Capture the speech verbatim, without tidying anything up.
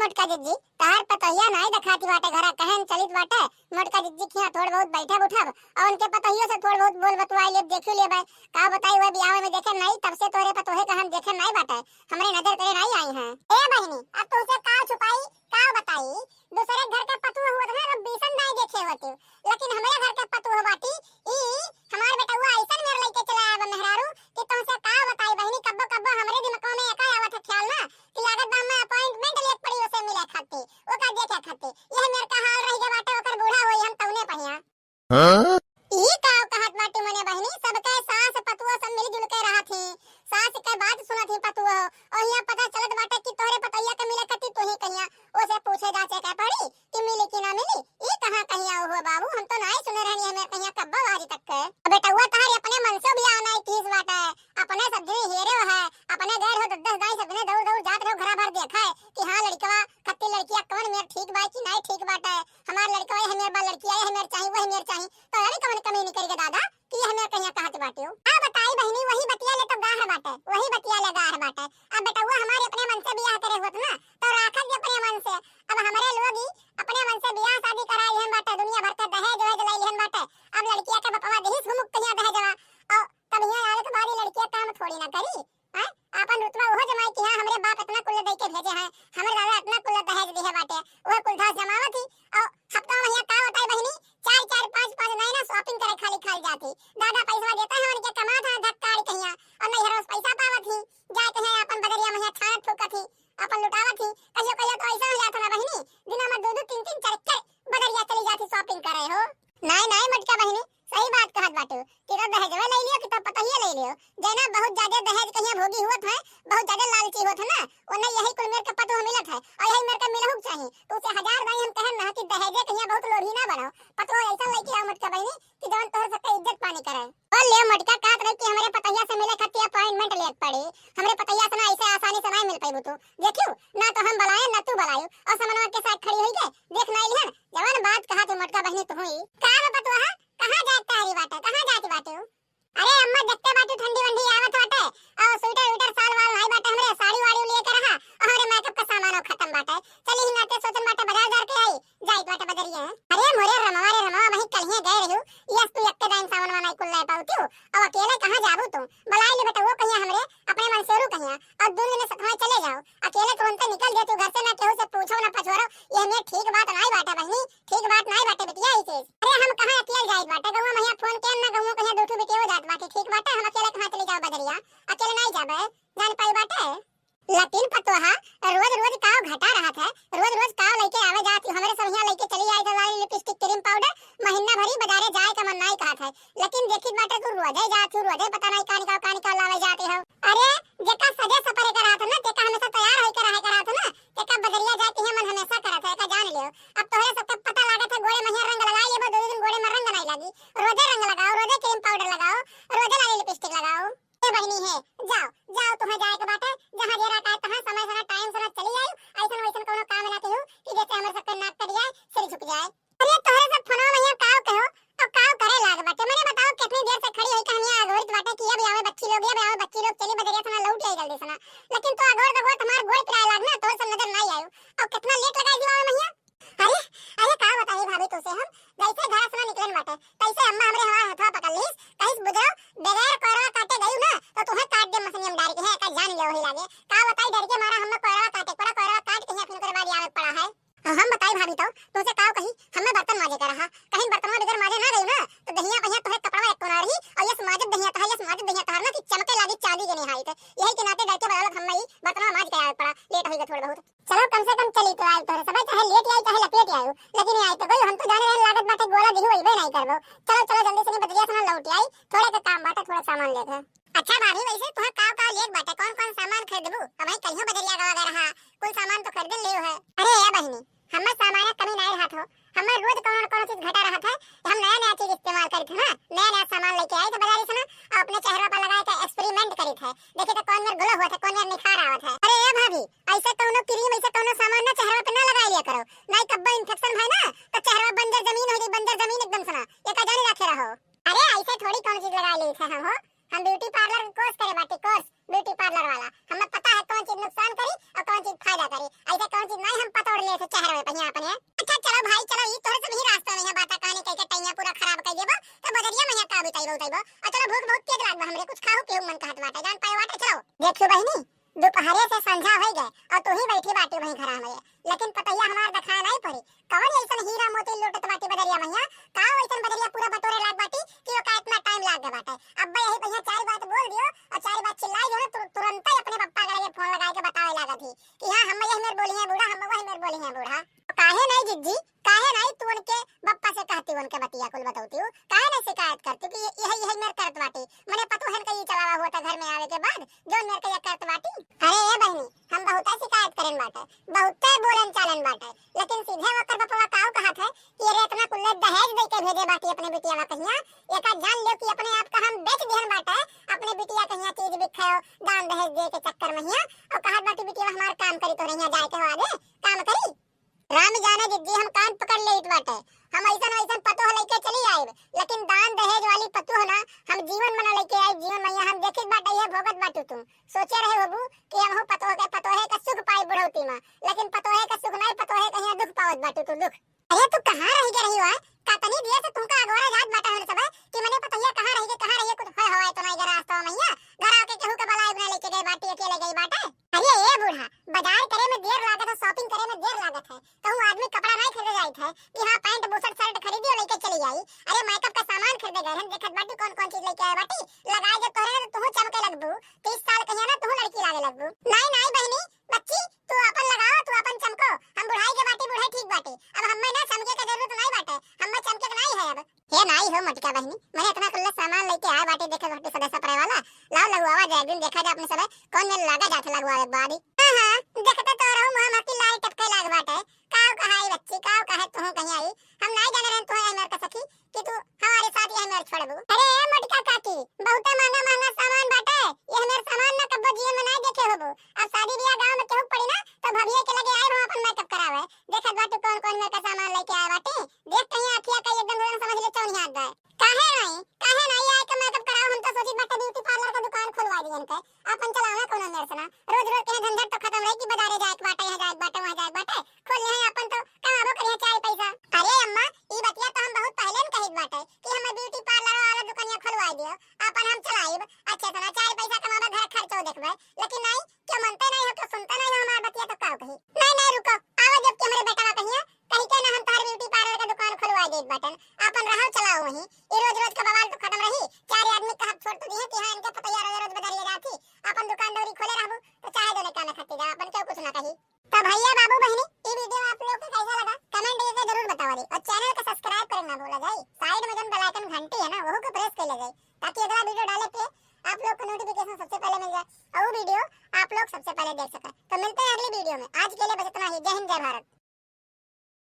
मोटका जिज्जी, तहार पतोहिया नाई देखाती बाटे घरा, कहन चलित बाटे। मोटका जिज्जी खिया थोड़ बहुत बैठब उठब, और उनके पतोहियो से थोड़ बहुत बोल बतुआई लेब, देखी लेब। का बताई, वह बियाह में देखे नाई, तब से तोरे पतोहे का हम देखे नाई बाटे, हमरे नजर करे नाई आई हैं। ए बहिनी, अब तुमसे का छुपाई, का बताई, दूसरे घर के पतोह होत ना, तो बीसन नाई देखे होते, लेकिन हमरे घर के पतोह बाटी, ई हमार बेटउआ ऐसन मेर लइके चला आवा मेहरारू कि तुमसे का बताई बहिनी, कब्बो कब्बो हमरे दिमाग में एका आवत है ख्याल ना कि लागत बा हमें अपॉइंटमेंट लेके पड़ी उसे मिले खातिर, ओका देखे खातिर। यह मेर का हाल रह गया बाटे, ओकर बूढ़ा होई हम तौने पहिया। हाँ? ई का कहत बाटी मने बहिनी, सबके सास पतुआ सब मिलजुल के रहत ही, सास के बात सुनत ही पतुआ, और यहाँ पता चलत बाटे कि तोहरे पतैया के मिले खातिर तू ही कहिया ओसे पूछे जाचे के पड़ी कि मिली कि ना मिली। ई कहाँ कहिया हो बाबू, हम तो नाई सुने रहनी हमें कहिया कब्बा बाजी तक के। बेटउआ तहारी अपने मन से बियाह नाई किस बाटे, अपने सब जने हेरे है, अपने गैर हो दस दस दाई सब जने दौड़ दौड़ जात रहो घरा भर देखा है कि हाँ लड़कवा खत्ती लड़किया कौन मेर ठीक बा कि नाई ठीक बाटे, हमार लड़कवा यह मेर बा लड़किया यह मेर चाही वह मेर चाही, तो अरे कौन कमी निकल के दादा कि यह मेर कहिया कहत बाटे हो। का बताई बहिनी, वही बतिया ले तो गाहर बाटे, वही बतिया ले गाहर बाटे। अब बेटउआ हमारे अपने मन से बियाह करे होत ना, तो राखत भी अपने मन से। अब हमरे लोग ही अपने मन से बियाह शादी कराई लिहन बाटे, दुनिया भर के दहेज वहेज ले लिहन बाटे। अब लड़किया के बपवा देहिस हुमुक कहिया दहेजवा, और तब यहाँ आवे के बाद ये लड़किया काम थोड़ी ना करी, हैं? आपन रुतबा ओहो जमाई कि हाँ, हमरे बाप इतना कुल दे के भेजे हैं, हमरे दादा इतना कुल दहेज दिहे बाटे, ओह कुल धास जमावत ही। और हफ्ता में यहाँ का होता है बहिनी, चार चार पाँच पाँच नैना shopping करे खाली खाली जाती। दादा पैसा देता है उनके कमात है धक्कारी कहिया, और नैहर से पैसा पावत ही, जाए कहे आपन बदरिया में यहाँ छानत फूकत ही, आपन लुटावत ही। कहियो कहियो तो ऐसा हो जाता ना बहिनी, दिना में दो दो तीन तीन चार चार बदरिया चली जाती shopping करे हो। नाई नाई मोटका बहिनी, सही बात कहत बाटू कि तो दहेजवे ले लियो कि तो पतोहिए ले लियो। जैना बहुत ज्यादा दहेज कहिया भोगी हुवत है, बहुत ज्यादा लालची होत है ना, ओने यही कुल मेर के पतोह मिलत है और यही मेर के मिलहु के चाही। तो उसे हजार दाई हम कहन ना कि दहेजे कहिया बहुत लोभी ना बनो, पतोह ऐसा लेके आओ मोटका बहिनी कि जवन तोहर सबके इज्जत पानी करे। बोल ले मोटका, कहत रही कि हमरे पतोहिया से मिले खातिर अपॉइंटमेंट लेत पड़ी, हमरे पतोहिया से ना ऐसे आसानी से ना मिल पाइबू तू। देखियो ना तो हम बुलाए ना तू बुलायो, और समनवा के साथ खड़ी होई के देख ना लिहन, जवन बात कहा थे मोटका बहिनी तू हुई। का बा पतोहा, कहाँ जात तारी बाटे, कहाँ जात बाटे? अरे अम्मा, देखते बाटू ठंडी वंडी आवत बाटे, और स्वेटर उइटर साल वाल नाई बाटे हमरे, साड़ी वाड़ी लिए के रहा, और हमरे मेकअप का सामान खत्म बाटे। चली ही नाते सोचन बाटे बाजार जार के आई, जाइत बाटे बजरिया। अरे मोरे रमवा रे रमवा, वही कलिए गए रहू, यस तू यक्के दाइन सामान वाना कुल ले पाउतियो, अब अकेले कहाँ जाबू तू? बुलाई ले बेटा वो कहिया हमरे, अपने मंसेरू कहिया, और दू दिन सथवा चले जाओ। अकेले तुरंते निकल दे तू घर से, ना केहू से पूछो ना पछोरो, ये हमें ठीक बात नाई बाटे बहिनी, ठीक बात नाई बाटे बिटिया ई चीज। अरे हम कहाँ अकेले जाइत बाटे, गहुआ महिया फोन के ना गहुआ कहिया दू ठू बिटिया जात बाटे, ठीक बाटे हम अकेले कहाँ चले जाओ बजरिया, अकेले नाई जाबे, जान पाई बाटे। लतिन पतोहा, रोज रोज काव घटा रहत है, रोज रोज काव लइके आवे जात ही, हमरे सब यहाँ लइके चली आई लाली लिपस्टिक क्रीम पाउडर, महीना भरी बाजारे जाए का मन नाई कहत है, लेकिन देखित बाटे तू रोजे जात ही, रोजे पता नाई कानी काव कानी काव लावे जात हो। अरे जेका सजे सपरे का रहत है ना, तेका हमेशा तैयार होई के रहे का रहत है ना, तेका बजरिया जाए के मन हमेशा करत है, का जान लियो। अब तोहरे सबके पता लागत है, गोड़े में रंग लगाई लेबो, दो दिन गोड़े में रंग नाई लागी। रोजे रंग लगाओ, रोजे क्रीम पाउडर लगाओ, रोजे लाली लिपस्टिक लगाओ। ए बहिनी है, जाओ, जाओ, तुम्हें जाए के बाटे, जहाँ जे रहता है, तहाँ समय से ना, टाइम से ना चली आयु, ऐसन वैसन कोनो काम ना कहियो कि जैसे हमरे सबके नाक कट जाए, सिर झुक जाए। अरे तोहरे सब फोनवा में यहाँ काव कहो, और काव करे लाग बाटे, मने बताओ कितनी देर से खड़ी है, कहानियाँ अगोरित बाटे कि अब आवे बच्ची लोग, अब आवे बच्ची लोग, चली बजरिया से ना लौट आई जल्दी से ना, लेकिन तो अगोर दगोर तुम्हार गोड़ पिराए लाग ना, तोहरे सब नजर ना आयो, और कितना लेट लगाई दिवा मैया। अरे, अरे, का बताई भाभी तोसे हम, जैसे घर से ना निकलन बाटे, तैसे अम्मा हमरे हमार हथवा पकड़ लीस, कहिस, "बुधरो, बगैर कोयरवा काटे गयू ना, तो तुहे काट दे मशीन में डाल के, है, का जान ले वही लागे।" का बताई, डर के मारा हमें कोयरवा काटे, पूरा कोयरवा काट के ही अपने ओकरे बाद आवे पड़ा है। और हम बताई भाभी तो, तोसे का कही, हमें बर्तन माजे का रहा, कहीं बर्तनवा बगैर माजे ना गयू ना, तो दहिया पहिया तुहे कपड़वा एको ना रही, और यस माजत दहिया तहा, यस माजत दहिया तहा ना कि चमके लागी चांदी के निहाई थे। यही के नाते डर के बदौलत हमें ही बर्तनवा माज के आवे पड़ा, लेट होई गए थोड़े बहुत। चलो, कम से कम चली तो आयु तोहरे सबे, चाहे लेट आई, चाहे लपेट आयु, लेकिन आई तो गई। हम तो जाने रहे लागत बाटे गोला दिहु अइबे नहीं करबो। चलो, चलो, जल्दी से नहीं बजरिया से ना लौट आई, थोड़े के काम बाटे, थोड़ा सामान लेके। अच्छा भाभी, वैसे तुहां का का लेके बाटे, कौन कौन सामान खरीदबू? अब भाई कहियो बजरिया गवा गए रहा, कुल सामान तो खरीदे ले है। अरे ए बहिनी, हमर सामान कमी नहीं रहत हो, हमर रोज कौनो न कौनो चीज घटा रहत है, हम नया नया चीज इस्तेमाल करित है ना, नया नया सामान लेके आई थे बाजारी से ना, और अपने चेहरा पर लगाए के एक्सपेरिमेंट करित है, देखिए तो कौन मेर ग्लो होत है, कौन मेर निखार आवत है। अरे ए भाभी, ऐसे कौनो क्रीम, ऐसे कौनो सामान ना चेहरा पे ना लगा लिया करो, नहीं कब्बा इन्फेक्शन भय ना तो चेहरा बंजर जमीन हो जाई, बंजर जमीन एकदम से ना, ये का जाने रखे रहो। अरे ऐसे थोड़ी कौन चीज लगा ली थे हम हो, हम ब्यूटी पार्लर के कोर्स करे बाटी, कोर्स ब्यूटी पार्लर वाला, हमें पता है कौन चीज नुकसान करी और कौन चीज फायदा करी। ऐसे कौन चीज नहीं हम पतोड़ ले थे चेहरे में पहिया अपने। अच्छा चलो भाई चलो, ई तोहरे से भी रास्ता में है बाता कहानी कह के टैया पूरा खराब कर देबो, तो बजरिया में का बिताइबो उताइबो। आ चलो भूख बहुत तेज लाग बा हमरे, कुछ खाहू पीहू मन कहत बाटे, जान पाए बाटे, चलो। देखियो बहिनी, दोपहरे से संझा होई गए और तू ही बैठी बाटी वहीं घरा में, लेकिन पतैया हमार दिखाए नहीं पड़ी। कौन ऐसन हीरा मोती लूटत बाटी बजरिया मैया, का ऐसन बजरिया पूरा बटोरे लाग बाटी कि ओका इतना टाइम लाग गए बाटे। अब यही भैया चार बात बोल दियो और चार बात चिल्लाई दियो ना, तुर-, तुरंत ही अपने पप्पा के लगे फोन लगाए के बतावे लागत ही कि हाँ हम यही मेर बोली है बूढ़ा, हम वही मेर बोली है बूढ़ा। काहे नहीं जिज्जी, काहे नहीं तू उनके बप्पा से कहती, उनके बतिया कुल बतौती हूँ, काहे नहीं शिकायत करती कि ये, यही यही मेर करत बाटी। मने पतोहन का ये चलावा हुआ था घर में आवे के बाद, जौन मेर के ये करत बाटी। अरे ए बहिनी, हम बहुते शिकायत करेन बाटे, बहुते बोलन चालन बाटे, लेकिन सीधे ओकर बपवा काऊ कहत है कि अरे इतना कुल्ले दहेज दे के भेजे बाटी अपने बिटिया कहिया, एका जान लियो कि अपने आप का हम बेच दिहन बाटे, अपने बिटिया कहिया चीज बिखायो दान दहेज दे के चक्कर में हिया, और कहत बाटी बिटिया हमार काम करी तोहरे हिया जाए के हो आगे, काम करी। राम जाने जिज्जी हम कान पकड़ लेत बाटे, हम ऐसन वैसन पतोह लेके चली आइब, लेकिन दान दहेज वाली पतोह ना हम जीवन में ना लेके आइब, जीवन में यहाँ हम देखित बाटे ये भोगत बाटू तू। सोचे रहे होबू कि हम हो पतोह के, पतोहे का सुख पाई बुढ़ौती में, लेकिन पतोहे का सुख नहीं, पतोहे का यहाँ दुख पावत बाटू तू दुख। अरे तू कहाँ रह गया रही हुआ? कतनी देर से तुमका अगोरा जात बाटे हमरे सबे कि मने पतोहिया कहाँ रह गई, कहाँ रही है, कुछ होय हवाई तो नहीं गए रास्ता में मैया, घर आके केहू के बलाई बना लेके गए बाटी, अकेले गई बाटे। अरे ए बूढ़ा, बाजार करे में देर लागत है, shopping करे में देर लागत है, कहूँ आदमी कपड़ा नहीं खरीदे जाइत है कि हाँ पैंट बुशर्ट शर्ट खरीदी और लेके चली आई। अरे मेकअप का सामान खरीदे गए हम, देखत बाटी कौन कौन चीज लेके आए बाटी, लगाए जब तोहरे ना तो तुहू चमके लगबू, तीस साल कहिया ना तुहू लड़की लागे लगबू। नहीं नहीं बहनी, बच्ची तू अपन लगाओ, तू अपन चमको, हम बुढ़ाई के बाटी बुढ़ाई ठीक बाटी, अब हमें ना चमके के जरूरत नहीं बाटे, हमें चमके के नहीं है अब। हे नाई हो मोटका बहिनी, मने इतना कुल्ला सामान लेके आए बाटे, देखे बाटे सबे सपरे वाला। लाओ लगवावा जाए, एक दिन देखा जाए अपने सबे कौन मेर लागा जात लगवावे बाड़ी। हाँ, हाँ, देखते तो रहू मुँह महकी लाई टपके लाग बाटे। काव कहाई बच्ची, काव कहे तू कहीं आई। हम नाई जाने रहन तू है मेर का सखी कि तू हमारे साथ यह मेर छोड़बू। अरे ए मोटका काकी, बहुत महंगा महंगा सामान बाटे, यह मेर सामान ना कब्बो जीवन में नाई देखे होबू। अब शादी ब्याह गाँव में केहू पड़ी ना, तो भभिया के लगे आए हो अपन मेकअप करावे। देखत बाटू कौन कौन मेकअप सामान लेके आए बाटे। देख कहीं अखिया का एकदम से समझ ले चौनिया आ गए। काहे नहीं, काहे नहीं आए के मेकअप कराओ, हम तो सोची बाटे ब्यूटी पार्लर का दुकान खुलवा दियन के। अपन चलावे कोनो मेर से ना। रोज रोज के झंझट तो खत्म रही कि बाजारे जाए के बाटे, यहाँ जाए के बाटे, वहाँ जाए के बाटे। खोल ले हैं अपन तो कमाबो करिए चार पैसा। अरे अम्मा, ई बतिया तो हम बहुत पहले न कहित बाटे कि हमें ब्यूटी पार्लर वाला दुकानिया खुलवा दियो, अपन हम चलाइब। अच्छा इतना चार पैसा कमाबा, घर खर्चो देखबे, लेकिन नहीं, क्यों मनते नहीं हो, क्यों सुनते नहीं हो हमार बतिया, तो का कही? नहीं, नहीं, रुको, आवा जब कि हमरे बेटा कहिया, कही के ना हम तोहर ब्यूटी पार्लर का दुकान खुलवा देत बाटन, आपन रहो चलाओ वहीं। ई रोज रोज का बवाल तो खत्म रही, चार आदमी कहब छोड़ तो दिए कि हाँ इनके पतैया रोज रोज बदल ले जाती, आपन दुकान दौरी खोले रहबू तो चाहे दोने का न खत्ती जा, आपन क्यों कुछ ना कही। तो भैया बाबू बहनी, ई वीडियो आप लोग के कैसा लगा कमेंट करके जरूर बतावा दे, और चैनल का सब्सक्राइब करे ना भूला जाए, साइड में जन बेल आइकन घंटी है ना वहू को प्रेस कर ले जाए, ताकि अगला वीडियो डाले पे आप लोग को नोटिफिकेशन सबसे पहले मिल जाए और वो वीडियो आप लोग सबसे पहले देख सकें। तो मिलते हैं अगली वीडियो में, आज के लिए बस इतना ही। जय हिंद, जय भारत।